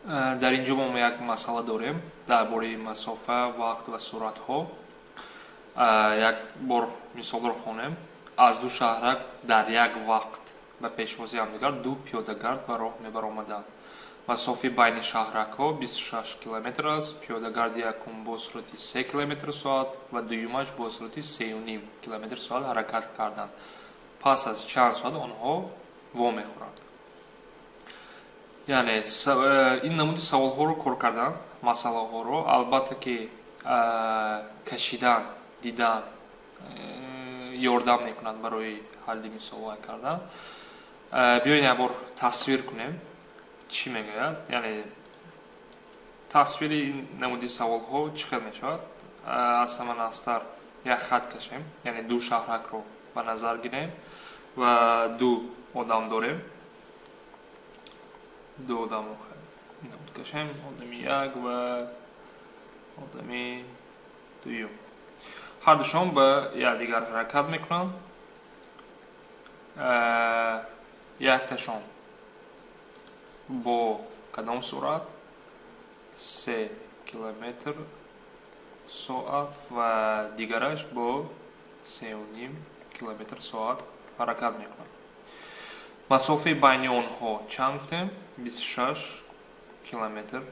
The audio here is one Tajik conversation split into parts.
Дар ин ҷо мо як масъала дорем дар бораи масофа, вақт ва суръатҳо. Як бор мисолро хонем. Аз ду шаҳрак дар як вақт ба пешвози ҳамдигар ду пиёдагард ба роҳ мебаромаданд. Масофаи байни шаҳракҳо 26 километр аст. Пиёдагарди якум бо суръати 3 километр соат ва дуюмаш бо суръати 3,5 километр соат ҳаракат карданд. Пас аз чанд соат онҳо вомехӯранд. Яъне ин намуди саволҳоро кор кардан, масъалаҳоро албатта ки кашидан, дидан ёрдам мекунад барои ҳалли мисолҳо кардан. Биёед, як бор тасвир кунем, чӣ мегӯяд. Яъне тасвири ин намуди саволҳо чӣ хел мешавад? Аз ҳама наздтар як хат кашем, яъне ду шаҳракро ба назар гирем ва ду одам дорем. Ду одамро намуд кашем: одами як ва одами дуюм. Ҳардушон ба якдигар ҳаракат мекунанд. Якташон бо кадом суръат? 3 километр соат ва дигараш бо 3,5 километр соат ҳаракат мекунад. Масофаи байни онҳо чанд гуфтем? 26 километр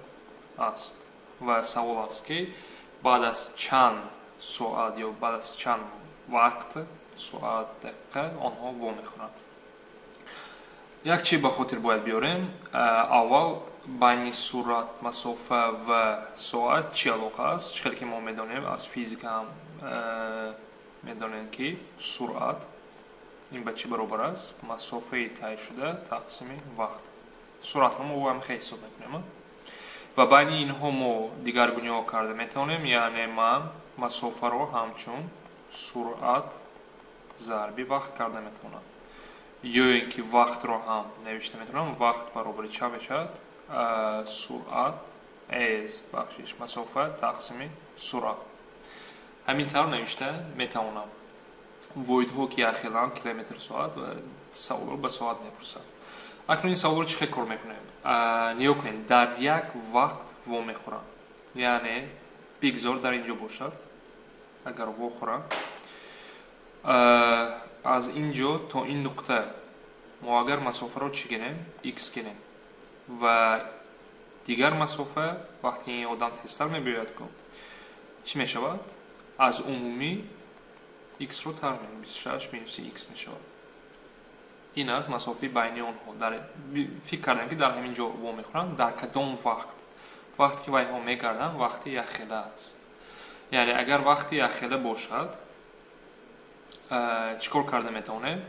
аст. Ва савол аст, ки баъд аз чанд соат ё баъд аз чанд вақт, соат, дақиқа онҳо вомехӯранд. Як чи ба хотир бояд биёрем аввал: байни суръат, масофа ва соат чӣ алоқа аст? Чӣ хеле ки мо медонем, аз физика ҳам медонем, ки суръат ин ба чӣ баробар аст? Масофаи тай шуда тақсими вақт. Суръатро мо ҳам хел ҳисоб мекунем ва байни инҳо мо дигаргуниҳо карда метавонем. Яъне ман масофаро ҳамчун суръат зарби вақт карда метавонам ё ин ки вақтро ҳам навишта метавонам. Вақт баробари чанд мешавад? Суръат, бахшиш, масофа тақсими суръат. Ҳамин тавр навишта метавонам. Воҳидҳо ки якхеланд, километр соат, ва саволро ба соат мепурсад. Акнун ин саволро чӣ хел кор мекунем? Нигоҳ кунед: дар як вақт вомехӯрам, яъне бигзор дар ин ҷо бошад. Агар вохӯрам, аз ин ҷо то ин нуқта мо агар масофаро чӣ гирем? X гирем. Ва дигар масофа, вақте ин одам тезтар мебиёяд ку, чӣ мешавад? Аз умумӣ x-ро тарҳ мекунем, 26 минуси x мешавад. Ин аст масофаи байни онҳо. Фикр кардем, ки дар ҳамин ҷо вомехӯранд. Дар кадом вақт? Вақте ки вайҳо мегарданд, вақти якхела аст. Яъне агар вақти якхела бошад, чӣ кор карда метавонем?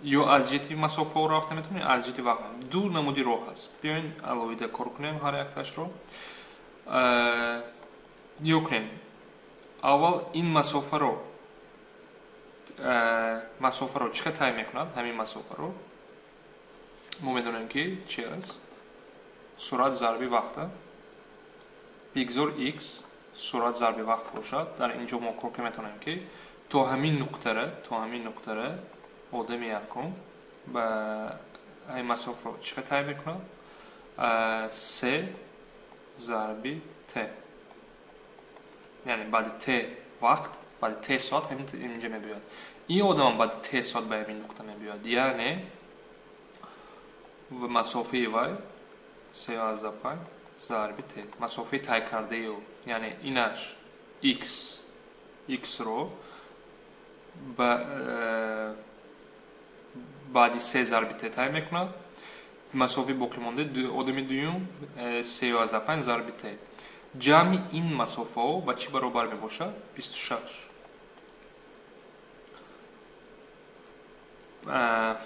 Ё аз ҷиҳати масофаҳо рафта метавонем, аз ҷиҳати вақт. Ду намуди роҳ аст. Биёен, алоҳида кор кунем ҳар якташро. Нигоҳ кунем: аввал ин масофаро чӣ хел тай мекунад? Ҳамин масофаро мо медонем, ки чи аст? Суръат зарби вақта. Бигзор x суръат зарби вақт бошад. Дар ин ҷо мо кор карда метавонем, ки то ҳамин нуқтара одами якум ба ҳамин масофаро чӣ хел тай мекунад? Се зарби т, яъне баъди т вақт, баъди т соат ҳамин инҷа мебиёяд. Ин одамам баъди т соат ба ҳамин нуқта мебиёяд, яъне масофаи вай 3,5 зарби т, масофаи тай кардаи ӯ. Яъне инаш x, x-ро баъди се зарби т тай мекунад. Масофаи боқимондаи одами дуюм 3,5 зарби т. Ҷамъи ин масофаҳо ба чӣ баробар мебошад? 26.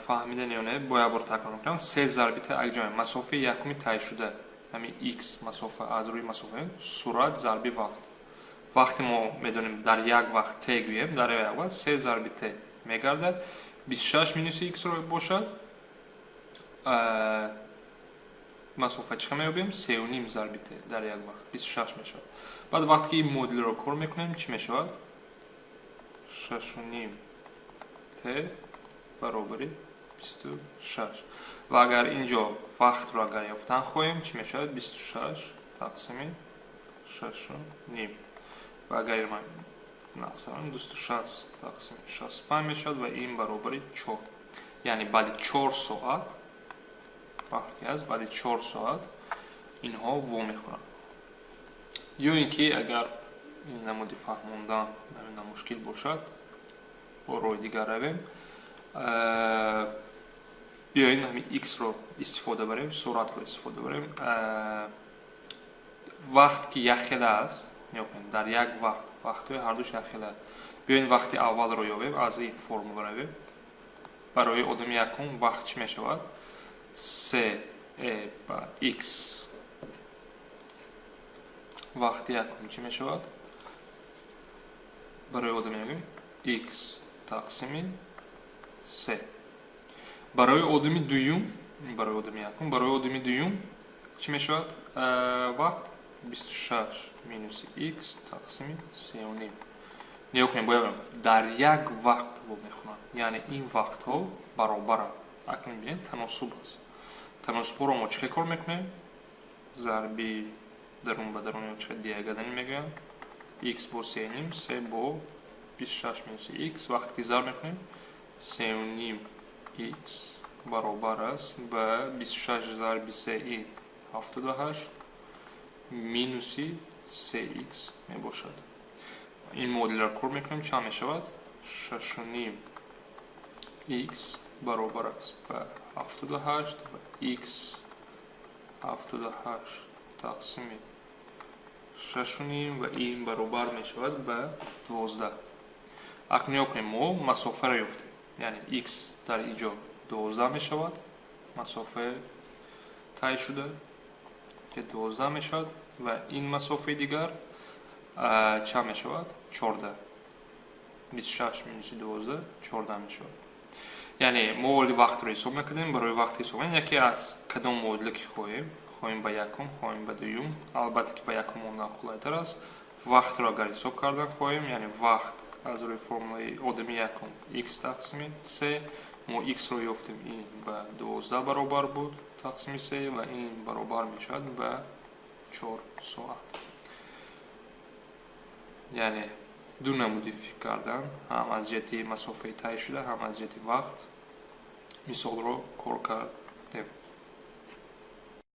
Фаҳмидани ё не, бо як бор такрор мекунам: се зарби т як ҷамъи масофаи якуми тай шуда, ҳамин x масофа, аз рӯи масофа суръат зарби вақт. Вақте мо медонем, дар як вақт т гӯем, дар як вақт се зарби т мегардад. 26 минуси x-ро бошад, масофа чӣ меёбем? 3,5 зарби т дар як вақт 26 мешавад. Баъд вақте ки ин модулро кор мекунем, чӣ мешавад? 6,5 т баробари 26. Ва агар инҷо вақтро агар ёфтан хоҳем, чӣ мешавад? 26 тақсими 6,5. Ва агар ман масалан 260 тақсими 65 мешавад ва ин баробари 4. Яъне баъди 4 соат вақт ки аст, баъди 4 соат инҳо вомехӯранд. Ё ин ки агар ин намуди фаҳмондан мушкил бошад, бо роҳи дигар равем. Биёед, ҳамин x-ро истифода барем, суръатро истифода барем. Вақт ки якхела аст, дар як вақт вақтҳои ҳардуш якхела. Биёед, вақти аввалро ёбем, аз ин формула равем. Барои одами якум вақт чӣ мешавад? С э ба x. Вақти якум чӣ мешавад барои одами якум? X тақсими с. Барои одами дуюм, барои одами якум, барои одами дуюм чӣ мешавад вақт? 26 минуси x тақсими 3,5. Нигоҳ кунем, бояд дар як вақт вомехӯранд, яъне ин вақтҳо баробаранд. Акнун бинед, таносуб аст. Таносубҳоро мо чӣ хел кор мекунем? Зарби дарун ба дарун ё чӣ хел диагонали мегӯянд. X бо 3,5, с бо 26 минуси x. Вақте ки зарб мекунем, 3,5 x баробар аст ба 26 зарби се, ин 78, минуси 3x мебошад. Ин муодиларо кор мекунем, чанд мешавад? 6,5 x баробар аст ба 78 ва x 78 тақсими 6,5 ва ин баробар мешавад ба 12. Акнун нигоҳ кунем, мо масофаро ёфтем, яъне x дар инҷо 12 мешавад, масофаи тай шуда ки 12 мешавад ва ин масофаи дигар чанд мешавад? 14. 26 минуси 12, 14 мешавад. Яъне мо оли вақтро ҳисоб мекардем. Барои вақти ҳисоб яке аз кадом муодила ки хоҳем, хоҳем ба якум, хоҳем ба дуюм, албатта ки ба якум мондан қулайтар аст. Вақтро агар ҳисоб кардан хоҳем, яъне вақт аз рӯи формулаи одами якум x тақсими с. Мо x-ро ёфтем, ин ба 12 баробар буд тақсими се ва ин баробар мешавад ба 4 соат. Яъне ду намуди фикр кардан, ҳам аз ҷиҳати масофаи тай шуда, ҳам аз ҷиҳати вақт мисолро кор кардем.